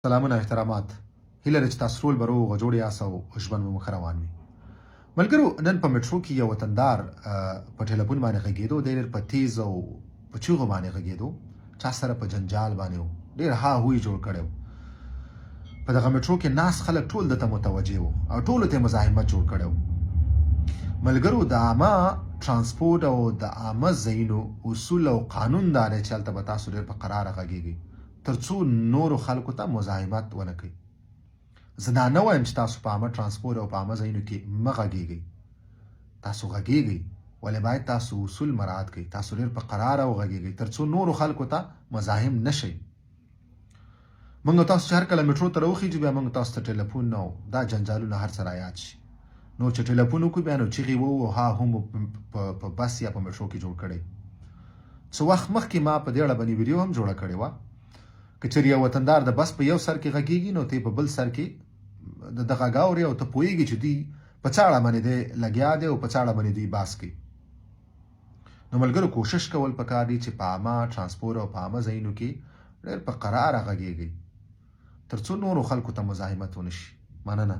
سلامونه احترامات هیله ده چې تاسو ټول به روغ او جوړ یاست او ژوند مو ښه روان وي. ملګرو نن په میټرو کې یو وطندار په ټلیفون باندې غږېدو، دی ډېر په تیز او په چیغو باندې غږېدو، چا سره په جنجال باندې و، ډېر ها هو یې جوړ کړی و. په دغه میټرو کې ناست خلک ټول ده ته متوجه وو او ټولو ته مزاحمت جوړ کړی و. ملګرو د عامه ترانسپورت او د عامه ځایونو اصول او قانون دا دی چې هلته به تاسو ډېر په قراره غږېږئ، تر څو نورو خلکو ته مزاحمت ونه کړئ. زه دا نه وایم چې تاسو په عامه ترانسپورت او په عامه ځایونو کې مه غږیږئ. تاسو غږیږئ، ولې باید تاسو اصول مراعات کړئ. تاسو ډیر په قراره وغږیږئ تر څو نورو خلکو ته مزاحم نه شئ. موږ تاسو چې هر کله میټرو ته راوخیږو بیا موږ تاسو ته ټلیفون او دا جنجالونه هر څه را یاد شي. نو چې ټلیفون وکړو بیا نو چیغې وو ها هم په بس یا په میټرو کې جوړ کړی. څه وخت مخکې ما په دې اړه باندې ویډیو هم جوړه کړې وه. که چېرې یو وطندار د بس په یو سر کې غږیږي نو ته په بل سر کې د ده غږ اورې او ته پوهېږي چې دوی په څه اړه باندې دی لګیا دی او په څه اړه باندې دوی باس کوي. نو ملګرو کوشش کول پکار دي چې په عامه ترانسپورت او په عامه ځایونو کې ډېر په قراره غږیږئ تر څو نورو خلکو ته مزاحمت ونه شي. مننه.